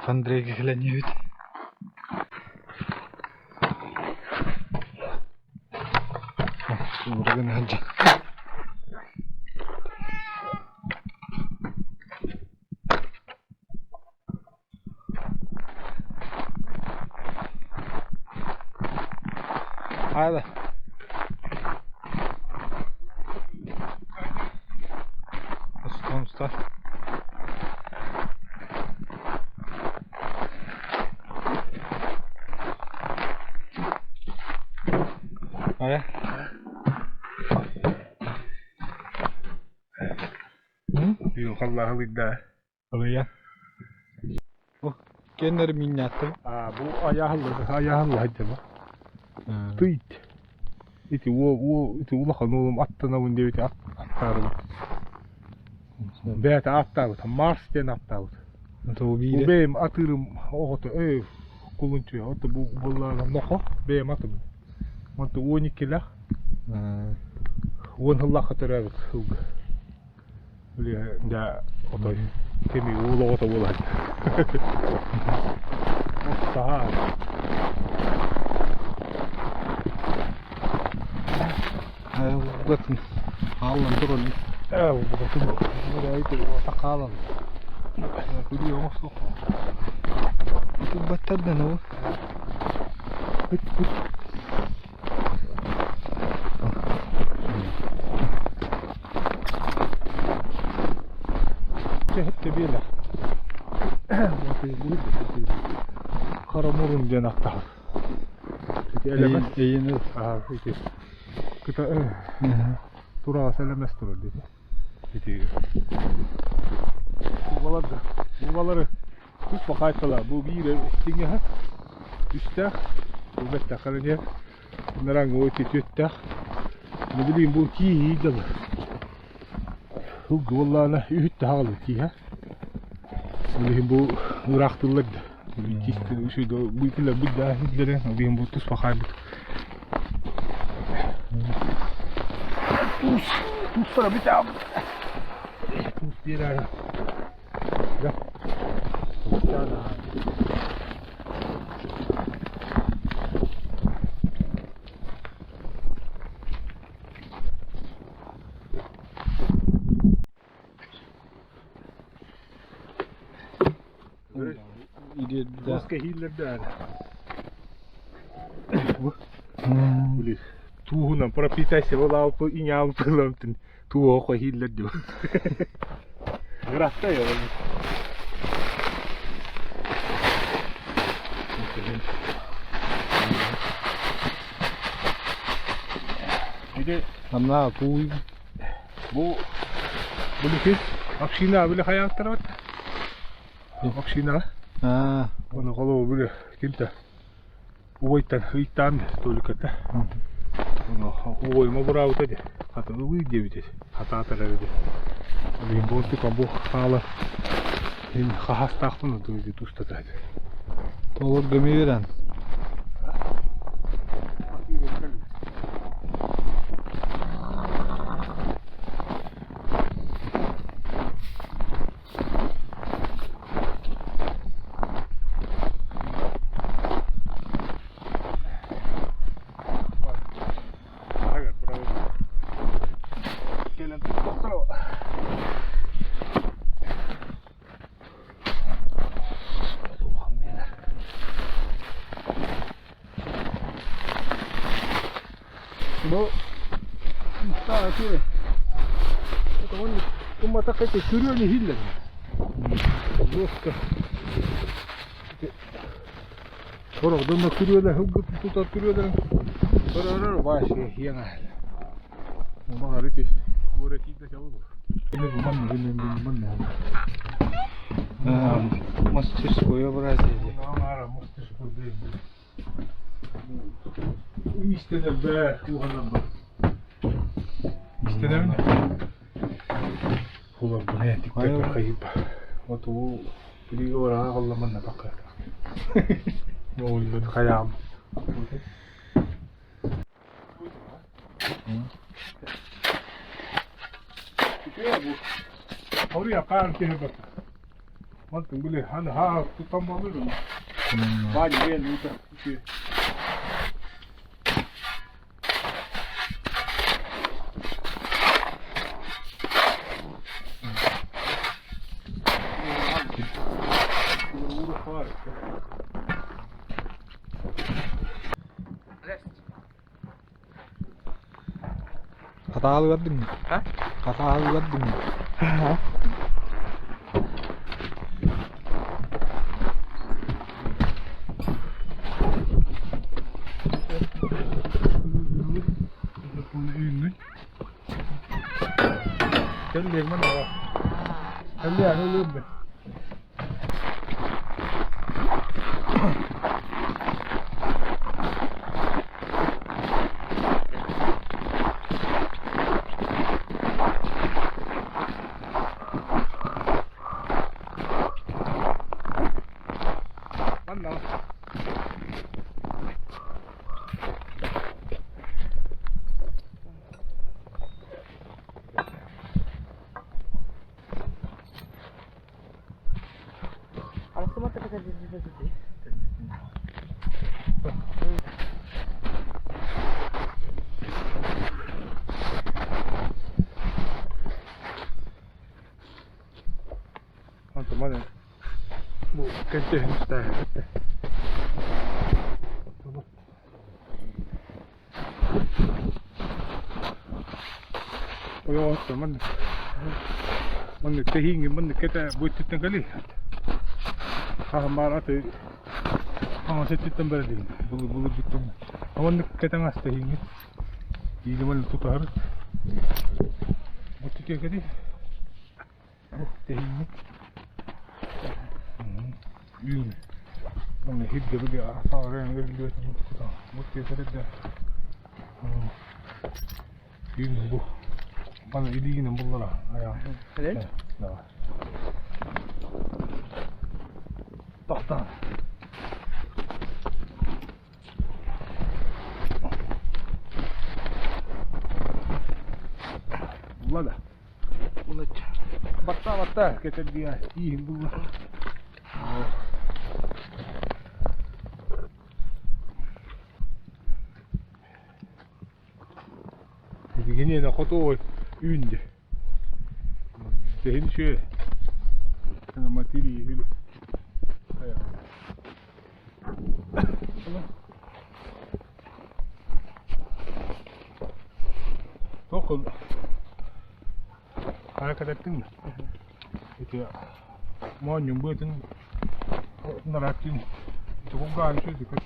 Андрейга кэлэн иһэбит. Уура гына сылдьан. Хайда? Устан Хайа? Халлааһыл ыйда. Ылыйа. Бу кэннэр минньааттым. А бу айаһылла айаһылла сылдьаба. Тыйт. Ити уол уол ити улахан уолум аттанабын диэбити аттаарыбыт. Бэйэтэ ааттаабыт. Марс диэн ааттаабыт. Бу Бу бэйэм атыырым оҕото эй кулунчуйа ото бу буоллаҕына нохо бэйэм атым. Онто 12-лээх. 10 сыллаахха төрөөбүт сылгы. Били дьэ отой кими уол оҕото буолан. Саһаа. Букатын хааллан туран. Ээ букатын Хаалан. Күлүү оҥостуох. Баттардан ол. Тэбиэлэх. Хара мурун диэн аттаах. Ити элэмэс. Эйин Аа, ити. Кыта тураҕас элэмэс турар диэти. Ити. Бубалар да. Бубалары Тус бахаайтала бу биир тиҥэһэ үстээх, бу бэттэххэ диэн нараҥҥа ити түөттээх. Не билим бу кииһии дьылы. Ылгы буоллаҕына үһүттэ хаалыы кииһэ. Ол иһин бу ыраахтыыллар да. Киисти үсүйдө бу бу да иһиллэрин, ол иһин бу тус бахаайбыт. Туус, туустара бүтээм. Туус биэрээр. Туһунан пропитайся буолаалпы иҥаалпыламтын туоха иһиллэр дио. Ыраатта я Ити Намнаа тууй бу биликин община били хайааттарабат. Община. Аа. Оны холоо били кимте Убайтан ыйтаан Толиката. Ону убайыма бураабыта дии. Хата ылыы диэбит хатаатар эрэ дии. Билигин буолтука бу хаала мин хаһаастаахпын ду тустата этэ. Толорго миирэн. Бу Уматакка күрүөн иһиллэр. Луоска. Сорох дьонно күрүөлэ сылгы тутар күрүөлэрин көрөрөр вообще хиэҥэ. Баҕар ити буора тиийбэт ол. Мастерское образие. Мастерской Иистэнэр бээ, уһанар бар. Иистэнэбин. Уларбын ээ, тиктэрбэр хайыппа. Вот уу билиги бараҕа халламан напакка. Оҕуллун хайаам. Хоруя хаан түһэ барда. Мантан били аны хаа тутан балырым. Баан диэн ута үчү. Хатаалыгардыҥ Хатаалыгардыҥ Манна Онтон маны бу кэнтиһин устааһын Ойоҕоттон маннык маннык тэһииҥҥин маннык кэтэ бу өттүттэн кэлий. Хаһан баар аты хаҥас өттүттэн бэрдин былыр былыргыттан маннык кэтэҥ ас тэһииҥҥин иини маннык тутаһар бу өттүтүгэр кэлий. Тэһииҥҥин үүн манна хирде били саҕаран өрүллүөт бу тиэсэрдэ үүн бу маны илиигинэн буллара айаҕа давай тохтоо булла да Батта батта кэтэрдиэ ииһин булла Билигин хоту үүндү. Тэһин үчүгэй. Матери үһү. Тохул харакататтың ити моонньум быатын нарааттыын тугугаан үчүгэй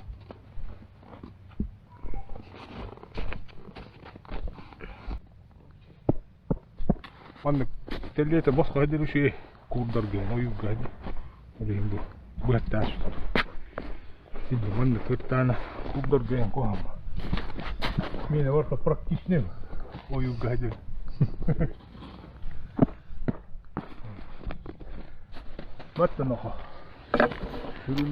Маннык тэллиэтэ босхо сылдьар үчүгэй куурдарга ойуурга ол иһин бу быһаттаах сылдьар маннык кыртаана куурдарга эн куһаҕан миэнэ барыта практичный ойуурга сылдьар баттан охо сүрүн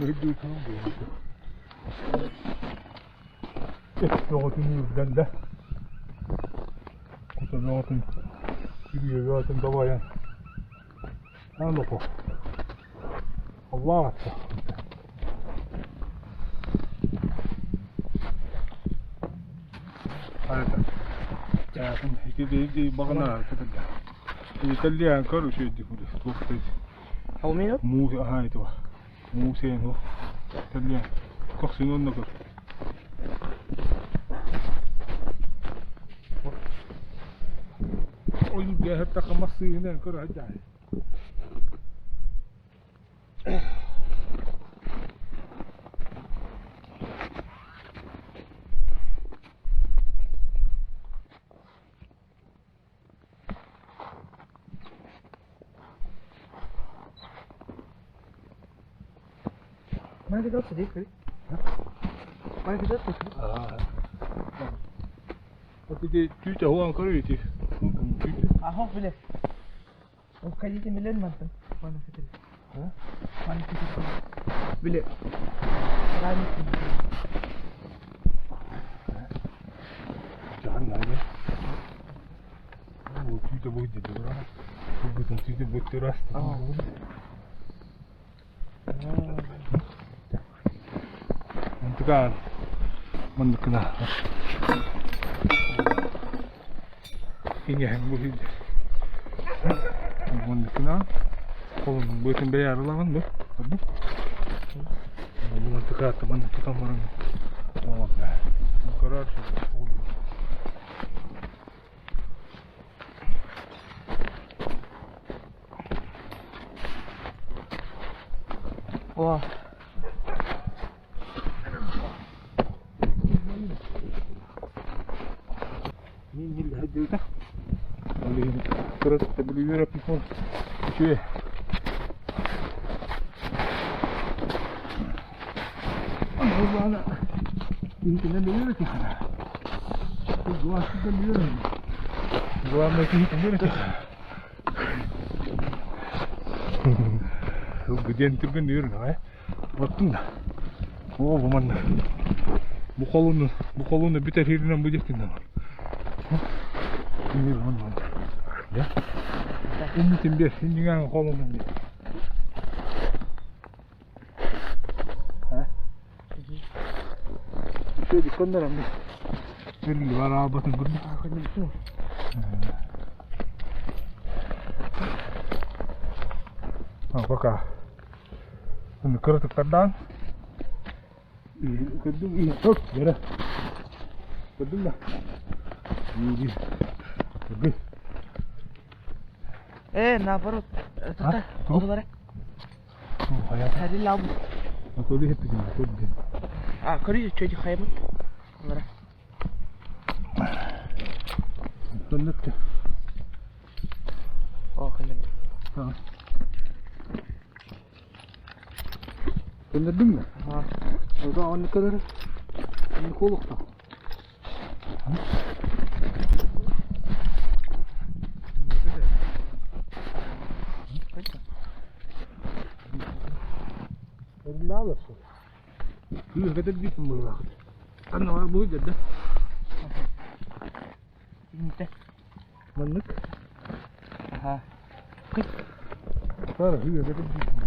Эт бөҕөтүн үүрдэн да, кута бөҕөтүн, үрүйэ бөҕөтүн дабайан аан охо Аллаах атта. Хайата. Ити баҕана кытарда. Италиян көр үчүгэйдик туох How Муу аһаа ити Муу сиэн Италиян көхсүн онно көр. Ойуурга эһэттэххэ массыына көрө сылдьаайы. Mag ik dat zo dicht? Mag ik dat zo Ити түүтэ хуан көрө ити. Түүтэ. Ахох биле. Уходите милен мантан. Мана хитри. Мана хитри. Биле. Жахан наайа. Түүтэ бу деді. Бүгүн түүтэ бүттүрас. Онтукаан манныккына иҥэһэн бу сылдьар. Манныккына холунун быатын бэйэ арылаҕын бу. Көрдүҥ? Бу мантыкаатта маннык тутан баран көрөр О. Үчүгэй. Главное, киһитин үөрэтэ. Сылгы диэн түргэн үөрүнэ, э? Оттун да. Оо, бу манна. Бу холуну, бу холуну бүтэр сиринэн бу диэкинэн. Иннир манна. Да? Иннитин бер, инниңаң холунун бер. Үчүгэй коннорон бир. Бир бар албатын көрдүм. Пока. Кыратыктардаан көрдүм иһин бэрэ көрдүм да көрдүм Э, наоборот. Это олары. Харил албыт. Көрү хеппитин көрдүм. А, көрү чөйдү хаймыт. Олара. Төннөттө. О, көннөрдүм. Көннөрдүҥ да? Ага. Ота оннук кэлэр. Оннук олохто. Кыыс быһыылаах. Анна бу дьэ. Инте. Маннык. Аха. Сара кыыс кэтэрдиитин.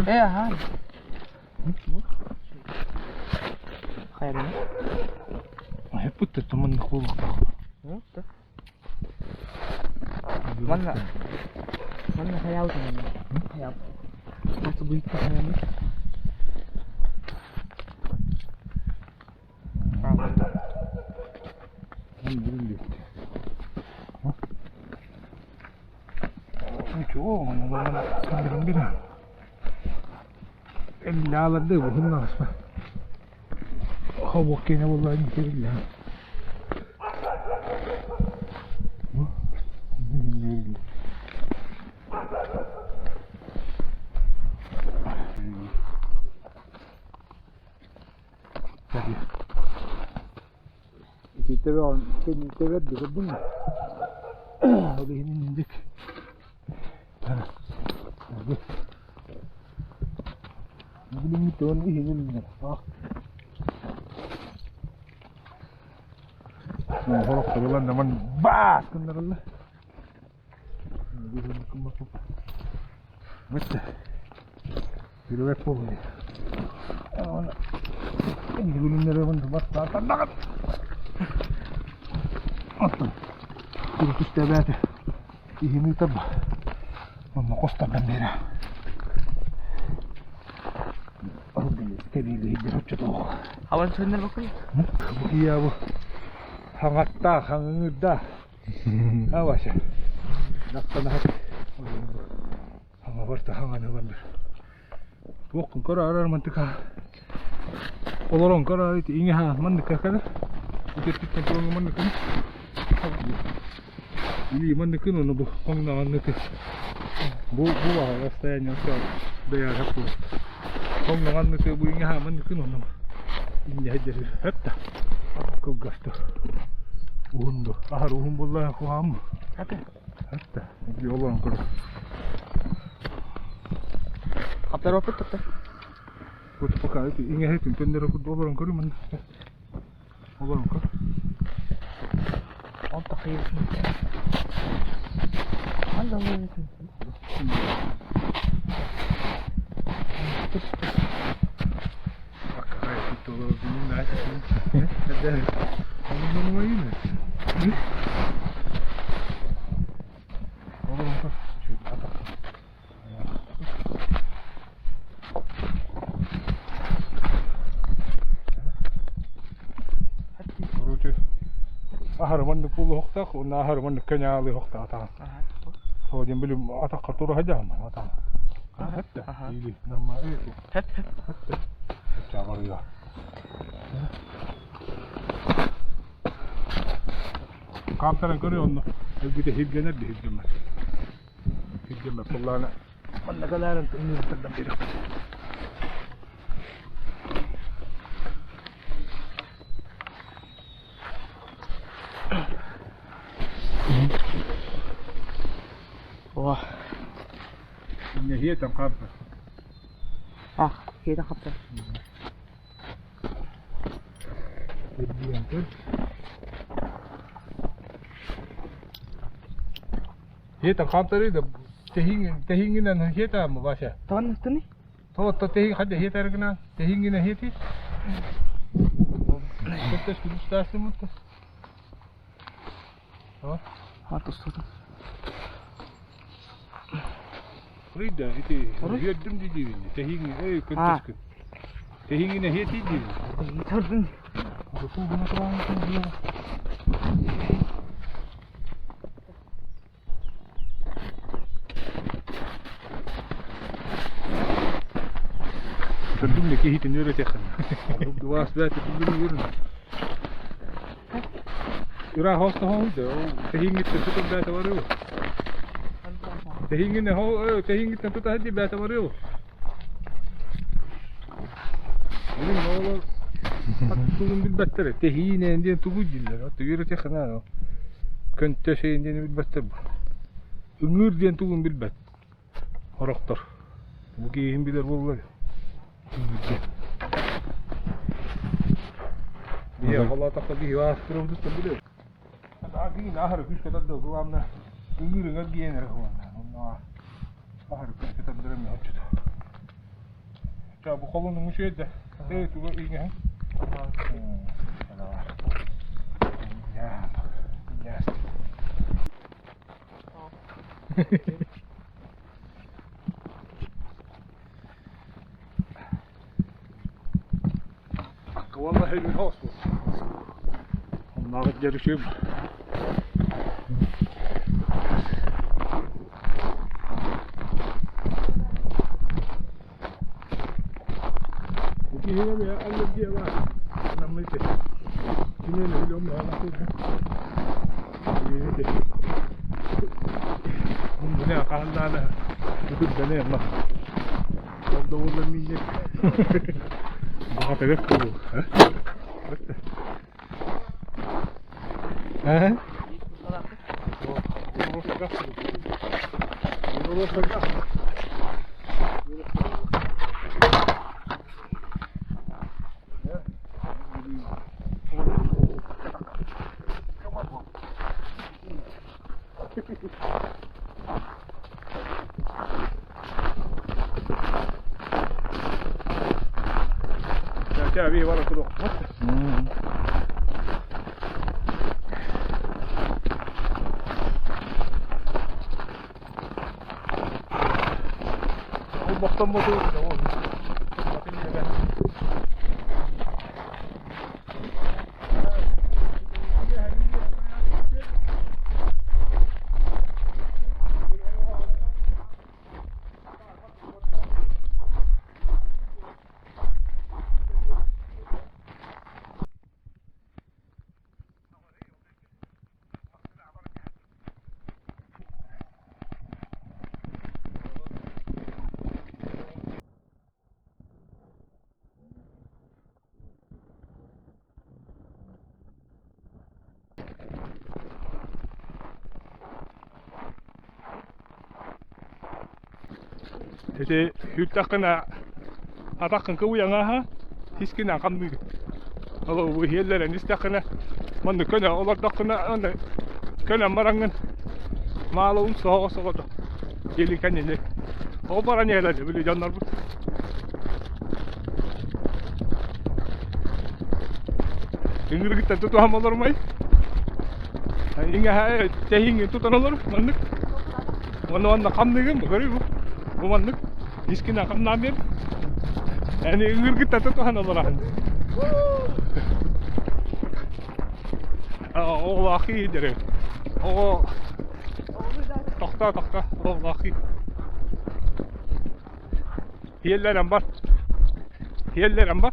Э, аха. Хайабын. Хеппут маннык буолуохтаах. Ну, да. Манна. Манна хайаабыт манна. Хайаабыт. Хаты быйытта хайаммыт. Ничего, манна Иллааларды быһыннаҕаспа. Хобуок киэнэ буолла иллаа. Итииттэбэ көрдүҥ Ол иһин инник Билиҥҥи иһин Сорох ылан да ман баас гыннараллар. Бүттэ. Yürümek буолуо. Оттон күрүтүстэбээтэ иһин ыытарба онно хостардан биэрэ кэбиилиһиддэр оччотоох Аван сөннөр бакый. Бу киһи бу хаҥаттаах, хаҥыҥырдаах. А Вася. Даттанаһат. Хаҥабар та хаҥаны ылан бер. Туоххун көрөөрөр мантыка. Олорон көрөөр ити иҥэ хаан маннык кэлэр. Итиртиттэн туран маннык. Или манныкын ону бу хоҥнаҕанныты. Бу бу баҕа расстояние все бэйэҕэ бу. Хоҥнаҕанныты бу иҥэ хаан манныкын ону. Инньэ дьэ хэтта. Кылгасты. Уһун ду. Аһар уһун булла куһаам. Хата. Хэтта. Олорон көр. Хаптар опыт тутта. Вот пока ити иҥэһитин көннөрө курдук олорон көрүм манна. Олорон көр. Он тахыйбыт. Короче, аһары маннык буолуохтаах, уонна аһары маннык кэнэҕэлиэхтээх атаҕын. Ол диэн билим атахха тура сылдьаҕын атаҕын. Хэттэ, или нормально. Хэп хэп. Хэттэ. Чаҕарыйа. Хаамтаран көрүө онно. Өлбүтэ сиргэнэр да сиргэммэт. Сиргэммэт буоллаҕына манна кэлээрэн тымныытыттан биэриэхпит. О. Иннэ там хаамта. Ах, хиэтэн хапта. Ирдиэн көр. Хиэтэн хаамтарыы да тэһиҥҥинэн хиэтаамы Вася. Тоҕон ыстыный? Тоҕо тэһиҥ хадда хиэтэргинэн тэһиҥҥинэн хиэти. Көттөс күлүстаасыммыт. Haa тустуутун. Рыйда ити үөрдүм дии Тэһиҥ эй көттөскүн. Тэһиҥҥинэ хиэтии диибин. Тордун. Төрдүм да киһитин үөрэтиэххин. Дуаас бэйэтэ түргүн үөрүн. Ыраах остоһоҥ да, ол тэһииҥҥиттэн тутан бэйэтэ барыа. Тэһииҥҥинэ тэһииҥҥиттэн тута сылдьыы бэйэтэ барыа. Билин оҕолор тугун билбэттэр. Тэһиинэн диэн тугуй дииллэр. Оттон үөрэтиэххин наада. Көнтөс диэни билбэттэр. Ыҥыыр диэн тугун билбэт. Сорохтор. Бу киһин билэр буолла. Ыҥыыр диэн. Биһи холоотоххо биһи аастырабытыттан билэр. Агиин аһары күүскэ тарда главное ыҥыырыгар гиэн эрэ уонна онно аһары күүскэ тардара мөһөччүт. Ча бу холунуҥ үчүгэй да Эй туга иҥэһин والله حلو الهوس والله غدير شوف Ити сүүртэххинэ атаххын кыбыйаҥаһа сискинэн хамныыр. Ол иһиэллэрэн истэххинэ манна көнө олордоххуна аны көнөн бараҥҥын маалабын соһоҕо соҕото или кэннини ол баран иһэлэр били дьоннорбут. Ыҥырыгыттан тутуһан олорумай. Иҥэһэ тэһииҥҥин тутан олор маннык. Уонна уонна хамныыгын көрүй бу. Бу маннык. Искинэн хамнаан биэр. Эн ыҥыргыттан тутуһан олораһын. Оҕолоох дэрэ. Оҕо тохтоо тохтоо оҕолоох Тиэллэрэн бар. Тиэллэрэн бар.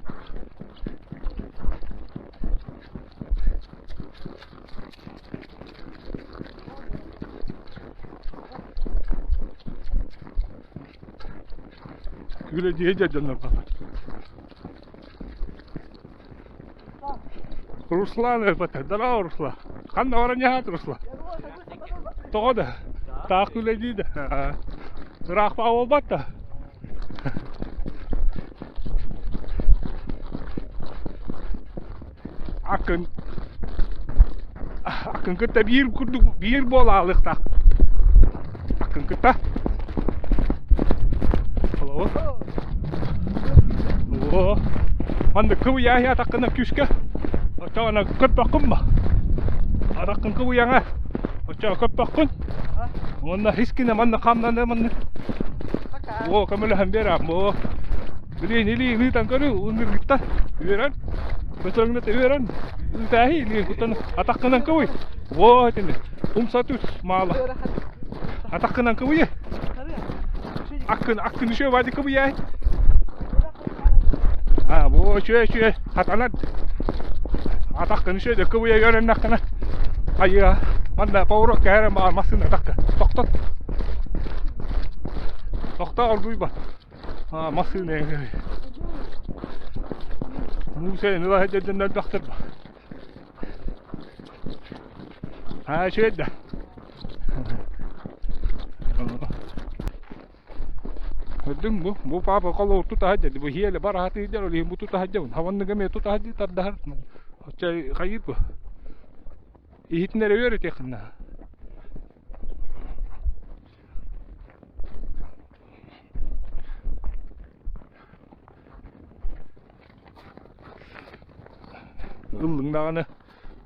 Күлэ дьиэ дьоннор баҕар. Руслан это, здорово, Руслан. Ханна баран яһаат, Руслан? Тоҕо да? Таах күлэ дии да. Ыраах буолбат да. Акын акын кытта биир курдук биир буолаалыахтаах. Акын кытта. Холобур. Оо. Манна кыбыйааһы атаххына күүскэ. Оччоҕуна көппөххүн ба? Атаххын кыбыйаҥа. Оччоҕо көппөххүн. Уонна искинэ манна хамнана манна. Оо, көмөлөһөн биэрээм. Оо. Билиин илиин ыытан көрүү, ыҥыргытта үөрэн. Көтөҥнөтө үөрэн. Ыытааһы илиин куттан атаххынан кыбый. Оо, итини умса түс маала. Атаххынан кыбыйы. Аккын, аккын үшөө бади кыбыйай. А, бу үчүгэй үчүгэй хатанар. Атаххын үчүгэй да кыбыйа үөрэннэххинэ айыа манна поворот кэһэрэн баар массыына атахха тохтот. Тохто оргуйба. А, массыына Муусайын ыла сылдьан элбэхтэр А, үчүгэй да. Көрдүҥ бу, бу папа холобур тута сылдьар, бу иһиэлэ бар аһатыы сылдьар, ол иһин бу тута сылдьабын. Хабанныга эмиэ тута сылдьыы тардаһар. Оччо хайыыр бу. Иһитиннэрэ үөрэтиэххин наада. Ыллыҥ даҕаны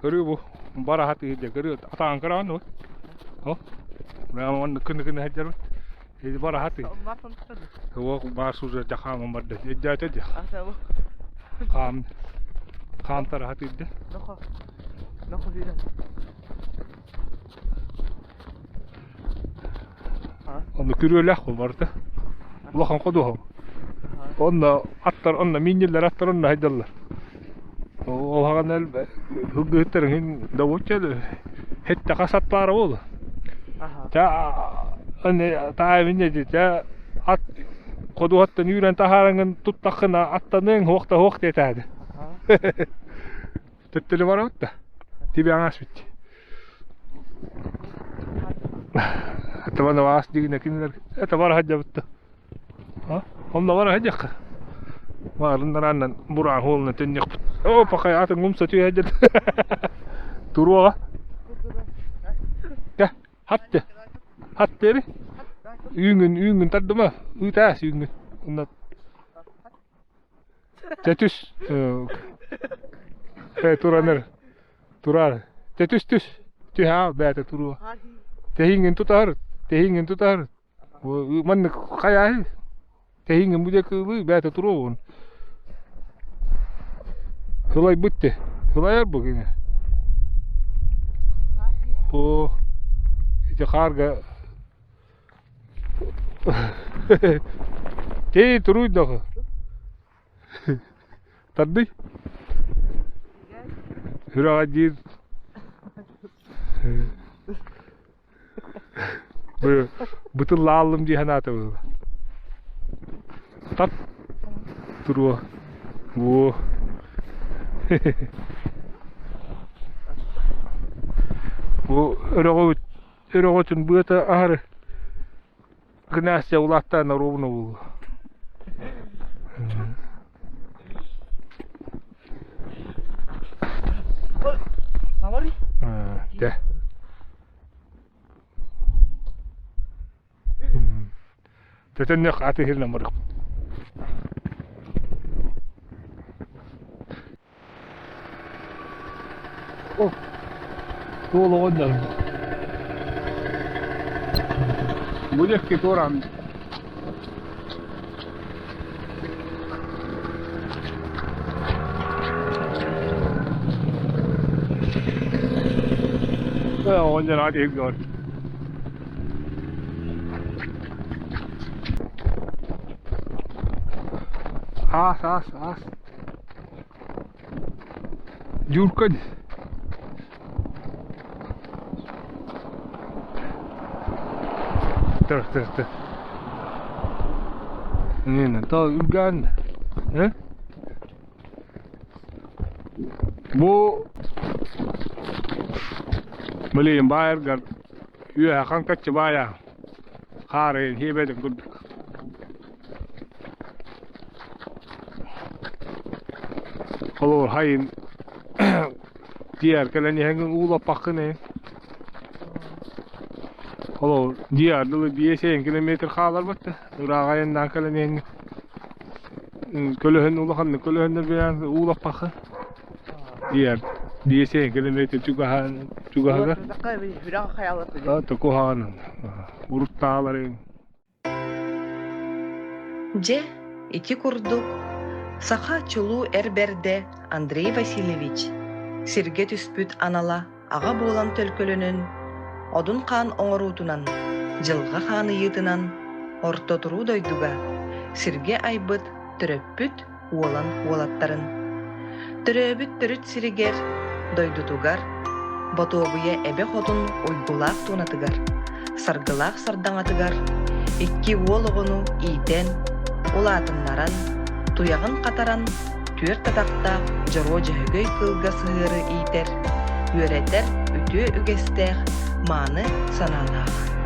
көрүү бу бар аһатыы сылдьар, көрүү атаҕын көрөҕүн дуо? О, уонна кыны-кыны сылдьарбыт. Ити бар аһатыы. Уох баар сужа дьахааман барда. Эддээте дьэ. Хаам хаамтар аһатыырда. Онно күрүөлээх бу барыта. Улахан ходуһа. Онно аттар онно минньиллэр аттар онно хайдаллар. Ол хаҕан ылгыһыттар иһин добучча хетте хас ат баара буолла. Та таайбын дии та ат ходуһаттан үүрэн таһаараңын туттаххына аттаныаҥ суох да суох диэтээди. Төттөлү барабыт да. Тибэҥ ааспыт. Это аас дигинэ кинилэр это бара сылдьабыт да. Онно бара сылдьыахха. Маарыннарааннан бураан хуолунан төннүөхпүт. Оо, пахай атын умса түһэ сылдьар. Туруоҕа. Кэ, хатты. Хаттыри. Үүҥүн, үүҥүн тардыма. Ыытаас үүҥүн. Онно Чэ түс. Э, туранар. Турар. Чэ түс түс. Түһээ бэйэтэ туруо. Тэһииҥҥин тутаһар. Тэһииҥҥин тутаһар. Маннык хайааһы. Тэһииҥҥин бу диэки ылыы бэйэтэ туруо Сылайбыт де. Сылайар бу кини. О, ити хаарга Тей туруй даҕы. Тардый. Сүрэҕэ диир. Бытыллааллым дии санаата быһыыла. Тат туруо. Во. Бу өрөҕөбүт өрөҕөтүн быата аһары Князь улааттаан оруобуна буолуо. Дэ. Төтөннөх аты хирнен барык. О, Суол оҕонньор. Бу диэки туораан Оҕонньор аат иһигэр. Аас, аас, аас. Дьуурка Тыр, тыр, тыр. Не, то үргэн. Э? Бу билигин баайаргар үөһэ хаҥкаччы баайа хаарыйын хиэбэтин курдук. Холобур хайын дьиэҕэр кэлэн иһэҥҥин уулаппаккын ээ. Холобур дьиэҕэр дылы 5 километр хааларбат да ыраах айаннаан кэлэн иһэҥҥин көлөһүн улаханнык көлөһүннэр биэрэн уулаппаккын. Дьиэҕэр 5 километр чугаһаан чугаһыгар куһаҕан уруттааларыҥ Дьэ, ити курдук, саха чулуу эр бэрдэ Андрей Васильевич сиргэ түспүт анала аҕа буолан төлкөлөнөн, Одун хаан оҥоруутунан, дьылҕа хаан ыйыытынан Орто туруу дойдуга сиргэ айбыт төрөппүт уолан уолаттарын, төрөөбүт төрүт сиригэр, дойдутугар, Ботуобуйа эбэ хотун уйгулаах туонатыгар, саргылаах сардаҥатыгар икки уол оҕону иитэн, улаатыннаран, туйаҕын хатаран түөрт атахтаах дьоруо Дьөһөгөй кыылга сыһыары иитэр, үөрэтэр үтүө үгэстээх мааны санаалаах.